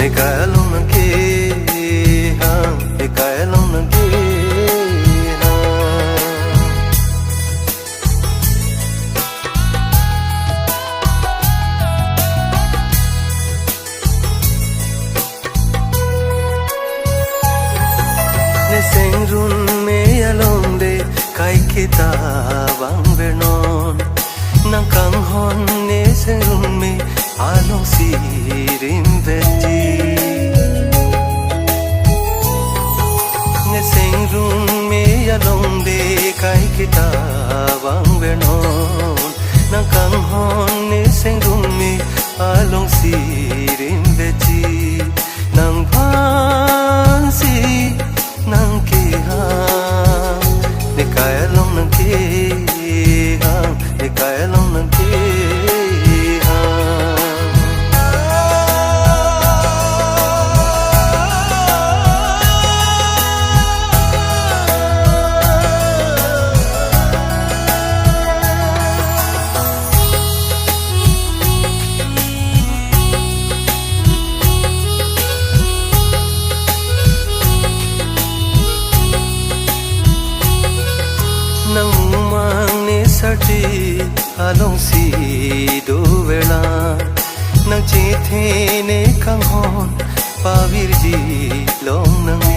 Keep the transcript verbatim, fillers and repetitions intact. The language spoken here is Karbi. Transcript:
Nekai along nangkehang, nekai along nangkehang. Ne sengrun me along de kaiketa vangvernon. Nang kanghon ne sengrun me alongsi rimvekji. Ne sengrun me along de kaiketa vangvernon. Nang kanghon ne sengrun me alongsi rimvekji. Nang phansi nangkehang, nekai along nangkehang, nekai along nangkehang. Nang mumang ne sarchi alongsi doverlang. Nang chethe ne kanghon pavirji longnang.